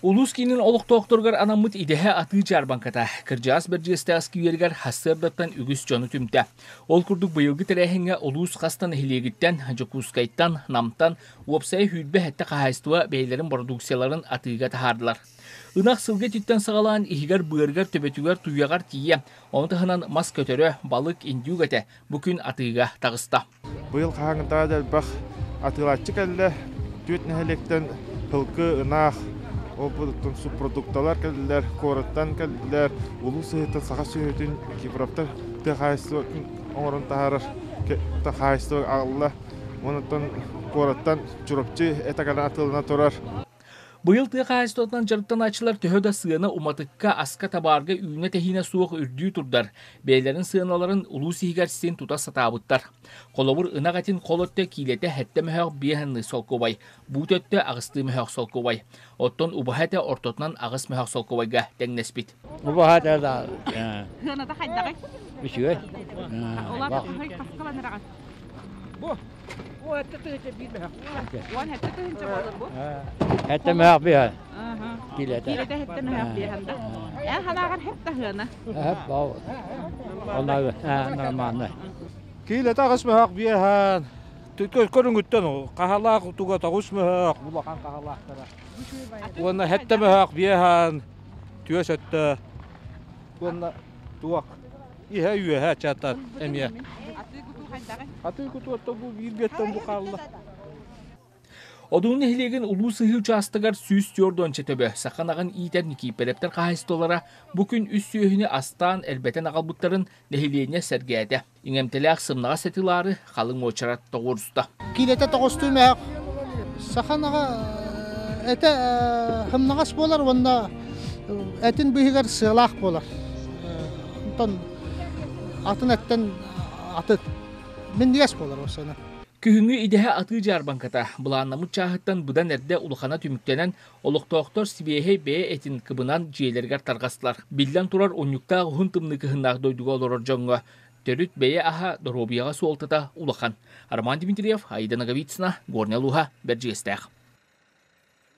Улуус киинин олохтоохторугар анаммыт идэһэ атыы дьаарбаҥката кырдьаҕас Бэрдьигэстээх скверигэр сарсыардаттан үгүс дьону түмтэ. Ол курдук быйылгы тэрээһиҥҥэ улуус хас да нэһилиэгиттэн, Дьокуускайтан, Намтан уопсайа 27 хаһаайыстыба бэйэлэрин бородууксуйаларын атыыга таһаардылар. Ынах сылгы этиттэн саҕалаан иһигэр быарыгар, төбөтүгэр, туйаҕар тиийэ, ону таһынан мас көтөрө, балык, индюк этэ бу күн атыыга таҕыста. Быйыл хаһааҥҥытааҕар да элбэх атыылааччы кэллэ. Түөрт нэһилиэктэн сылгы, ынах, ол-бу субпродукталар кэллилэр, куораттан кэллилэр, улуус сыһыыттан саха сүөһүтүн Кипровтар тыа хаһаайыстыбатын оҥорон таһаарар хаһаайыстыба аҕалла. Онтон куораттан Чурапчы этэ кэлэн атыылана турар. Быйыл тыа хаһаайыстыбатынан дьарыктанааччылар төһө да сыана уматыкка, аска, табаарга үүнэ-тэһиинэ суох үрдүү турдар, бэйэлэрин сыаналарын улуус иһигэр син тута сатаабыттар. Холобур, ынах этин хол өттө киилэтэ сэттэ мөһөөх биэһынныы солкуобай, буут өттө аҕыстыы мөһөөх солкуобай. Оттон убаһа этэ ортотунан аҕыс мөһөөх солкуобайга тэҥнэспит. Убаһа этэ да. Сыаната хайдаҕый? Үчүгэй. Улаата хаскаланыраҕын? Бу 17 тыһыынча биир мөһөх. 17 тыһыынча буолар бу. Сэттэ мөһөх биһэ. Килэтэ. Килэтэ сэттэ мөһөх биэһэн да. Эн ханаҕар хеп таһыана. Хеп бау. Она нормально. Килэтэ 8 мөһөх биэһэн. Көрүҥүттэн хаһалаах туга 9 мөһөх, улахан хаһалаахтара. Уонна 7 мөһөх биэһэн, түөс өттө. Уонна туох иһэ үөһэ чатар эмиэ. Атыы кутуу хайдаҕый? Атыы кутуу бу биир биэттэн бу хаалла. Одуну нэһилиэгин Улуу Сыһыы учаастагар 140 төбө саха ынаҕын иитэр Никииппэрэптэр хаһаайыстыбалара бу күн үс сүөһүнү астаан элбэтэн аҕалбыттарын нэһилиэнньэ сэргээтэ. Иҥэмтэлээх сымнаҕас эти ылаары халыҥ уочарат тоҕуоруста. Киилэтэ тоҕустуу мөһөх саха ынаҕа этэ сымнаҕас буолар уонна этин быыһыгар сыалаах буолар. Онтон атын эттэн аты минньигэс буолар осана. Күһүҥҥү идэһэ атыы дьаарбаҥката былааннаммыт чааһыттан быдан эрдэ улахана түмүктэнэн, олохтоохтор сибиэһэй бэйэ этин кыбынан дьиэлэригэр тарҕастылар. Биллэн турар, унньуктаах уһун тымныы кыһыннаах дойдуга олорор дьоҥҥо төрүт бэйэ аһа доруобуйаҕа суолтата улахан. Роман Дмитриев, Аида Ноговицына, Горнай улууһа, Бэрдьигэстээх.